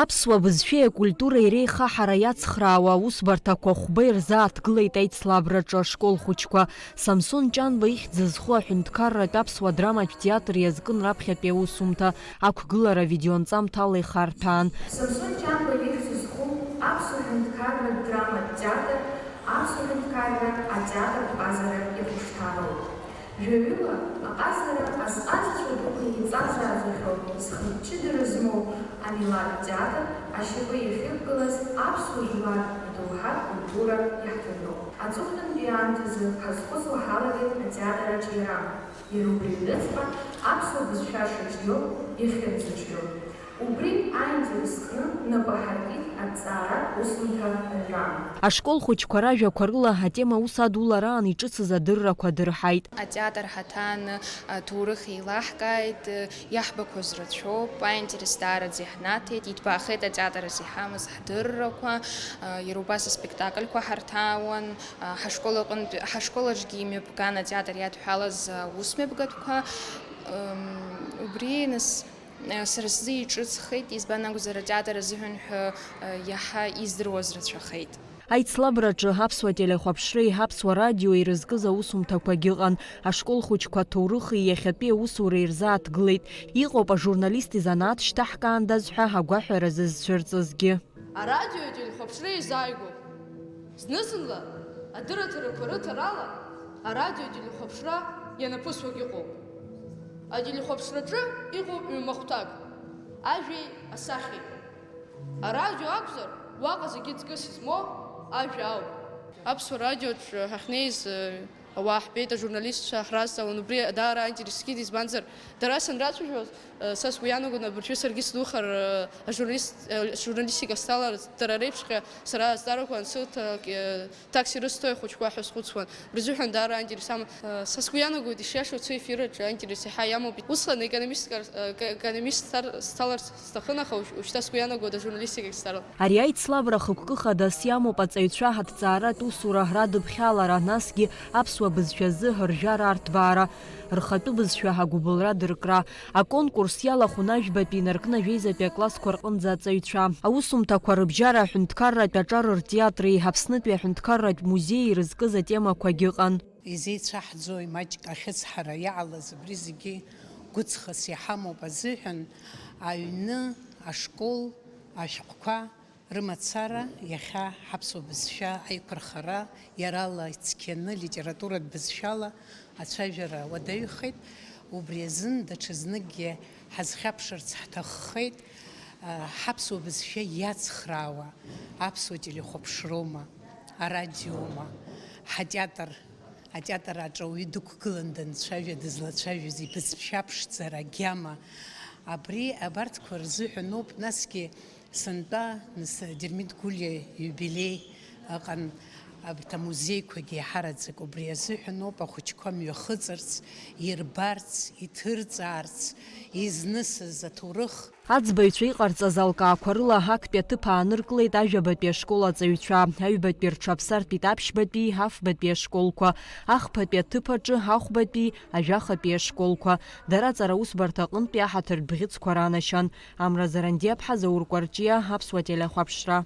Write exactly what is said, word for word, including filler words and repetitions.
Аԥсуа бызшәеи акультуреи реихаҳара иацхраауа аусбарҭақәа хәба ирзааҭгылеит аицлабраҿы ашкол хәыҷқәа. Самсон Ҷанба ихьӡ зху аҳәынҭқарратә аԥсуа драматә театр иазкын раԥхьатәи аусумҭа, ақәгылара авидеонҵамҭала ихарҭәаан. Самсон Ҷанба ихьӡ зху аԥсуа ҳәынҭқарратә драматә театр аԥсуа ҳәынҭқарра атеатртә ҟазара ихәышҭаароуп. Жәаҩыла аҟазара азҟазацәа дуқәа еиҵазааӡахьоу, зхатә ҷыдара змоу амилаҭтә театр ашьапы иахьықәгылаз аԥсуа жәлар рдоуҳатә культура иаҳҭынроуп. Аҵыхәтәантәи аамҭазы ҳазхәыцуа ҳалагеит атеатр аҿиара. Иара убри аҩныҵҟа аԥсуа бызшәа шаҿиоу иахьынӡаҿио. Убри аинтерес кны напы ҳаркит аҭҵааратә усумҭа рҩа. Ашкол хәыҷқәа ражәақәа рыла атема ус адулараан иҿыцыз адыррақәа дырҳаит. Атеатр ҳаҭааны аҭоурых еилаҳкааит, иаҳбақәаз рацәоуп, аинтерес даараӡа иаҳнаҭеит, иҭбаахеит атеатр азы иҳамаз ҳдыррақәа, иара убас аспектакльқәа ҳарҭаауан, ҳашкол аҟынтә, ҳашкол аҿгьы имҩаԥган атеатр иадҳәалаз аусмҩаԥгатәқәа. Убри, нас, сара сзы иҿыцхеит, избан акәзар, атеатр азыҳәан ҳәа иаҳа издыруаз рацәахеит. Аицлабраҿы аԥсуа телехәаԥшреи аԥсуа радиои ирызкыз аусумҭақәагьы ыҟан. Ашкол хәыҷқәа аҭоурыхи иахьатәи аусуреи рзааҭгылеит. Иҟоуп ажурналист изанааҭ шьҭаҳкаандаз ҳәа агәаҳәара зызцәырҵызгьы. Арадиои ателехәаԥшреи еизааигәоуп. Зны-зынла адырраҭарақәа рыҭарала арадиои ателехәаԥшра ианаԥысуагь ыҟоуп. Ателехәаԥшраҿы иҟоуп ҩ-махәҭак, ажәеи асахьеи. Арадио акәзар, уаҟа зегьы ҵкыс измоу ажәа ауп. Аԥсуа радиоаҿ ҳахьнеиз, ауаа ҳбеит, ажурналистцәа ҳразҵаауан, убри даара аинтерес згеит, избанзар, дара санрацәажәоз, са сгәы иаанагон, абыржәы саргьы сдухар, ажурналист, ажурналистика сҭалар, дара реиԥшҵәҟьа сара азҵаарақәа ансырҭа, такси рысҭои ахәыҷқәа ҳәа схәыцуан. Рзыҳәан даара аинтерес аман. Са сгәы иаанагоит, ишиашоу ацәа ефир аҿы аинтерес иаҳа иамоуп. Усҟан економистика, ка-, економист сҭар-, сҭаларц сҭахын, аха уажә-, уажәшьҭа сгәы иаанагоит ажурналистикагь сҭар. Ари аицлабра хықәкы хадас иамоуп аҵаҩцәа ҳаҭҵааратә усура радыԥхьалара, насгьы аԥсуа бызшәазы ржәара арҭбаара, рхатәы бызшәа агәыбылра дыркра. Аконкурс иалахәын ажәбатәи инаркны ажәеизатәи аклассқәа рҟынӡа аҵаҩцәа. Аусумҭақәа рыбжьара аҳәынҭқарратә аҿар ртеатри Аԥснытәи аҳәынҭқарратә музеии ирызкыз атемақәагьы ыҟан. Изеицәаҳӡои маҷк ахьыцҳара иаалаз абри зегьы гәыҵхас иҳамоуп азыҳәан, аҩны, ашкол, ашәҟәқәа рымацара, иахьа ҳаԥсуа бызшәа аиқәырхара, иарала ицқьаны литературатә бызшәала ацәажәара уадаҩхеит. Убри азын даҽазныкгьы ҳазхьаԥшырц ҳҭаххеит, а, ҳаԥсуа бызшәа иацхраауа аԥсуа телехәаԥшроума, арадиоума, ҳатеатр, атеатр аҿы ауаҩы дықәгылан данцәажәа, дызлацәажәоз ибызшәа ԥшӡара, агьама. Абри абарҭқәа рзыҳәаноуп, насгьы сынтәа, нас, Дырмит Гәлиа ииубилеи ыҟан, абарҭ амузеиқәагьы иаҳараӡак убри азыҳәаноуп, ахәыҷқәа мҩахыҵырц, ирбарц, иҭырҵаарц, изнысыз аҭоурых. Аӡбаҩцәа иҟарҵаз алкаақәа рыла актәи аҭыԥ ааныркылеит ажәабатәи ашкол аҵаҩцәа, аҩбатәи рҽаԥсартәит аԥшьбатәи, афбатәи ашколқәа, ахԥатәи аҭыԥ аҿы ахәбатәи, ажәахатәи ашколқәа. Дара аҵара усбарҭа аҟынтәи аҳаҭыртә бӷьыцқәа ранашьан. Амра Зарандиаԥҳа, Заур Кәарҷиа, Аԥсуа телехәаԥшра.